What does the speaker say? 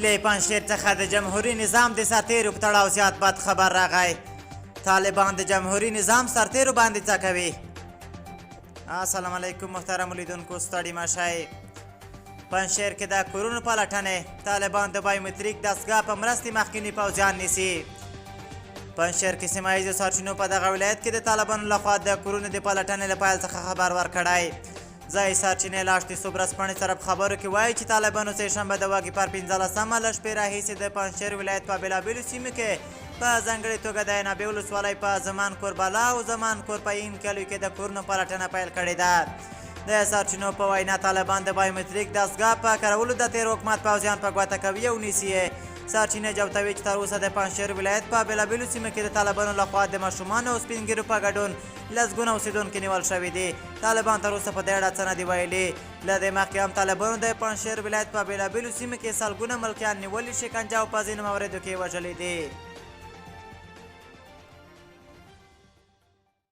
له پنجشیر څخه د جمهوري نظام د سرتیرو په تړاو زیات بد خبر راغی. طالبان د جمهوري نظام سرتیرو باندې څه کوي؟ السلام علیکم محترم لیدونکو، ستړي مه شئ. پنجشیر کې د کورونو پلټنې، طالبان د بایومتریک دستګاه په مرستې مخکیني پوځیان نیسي. پنجشیر کې سیمه ییزو سرچینو په دغه ولایت کې د طالبانو لخوا د کورونو د پلټنې له پیل څخه خبر ورکړی. ځایي سرچینې لاش د صبح ورځپاڼې سره په خبرو کې وایي چې طالبانو سې شنبه د وږي پر 15مه له شپې راهیسې د پنجشیر ولایت په بېلابېلو سیمو کې په ځانګړې توګه د عنابې ولسوالۍ په زمان کور بالا او زمان کور پایین کلیو کې د کورونو پلټنه پیل کړې ده. د سرچینو په وینا طالبان د بایومتریک دستګاه په کارولو د تېر حکومت پوځیان په ګوته کوي او نیسي یې. سرچینې جوتوي چې تر اوسه د پنجشیر ولایت په بېلابېلو سیمو کې د طالبانو لخوا د ماشومانو او سپینږیرو په ګډون لسګونه اوسېدونکي نیول شوي دي. طالبان تر اوسه په دې اړه څه نه دي ویلي. له دې مخکې هم طالبانو د پنجشیر ولایت په بېلابېلو سیمو کې سلګونه ملکیان نیولي، شکنجه او په ځینو مواردو کې وژلي دي.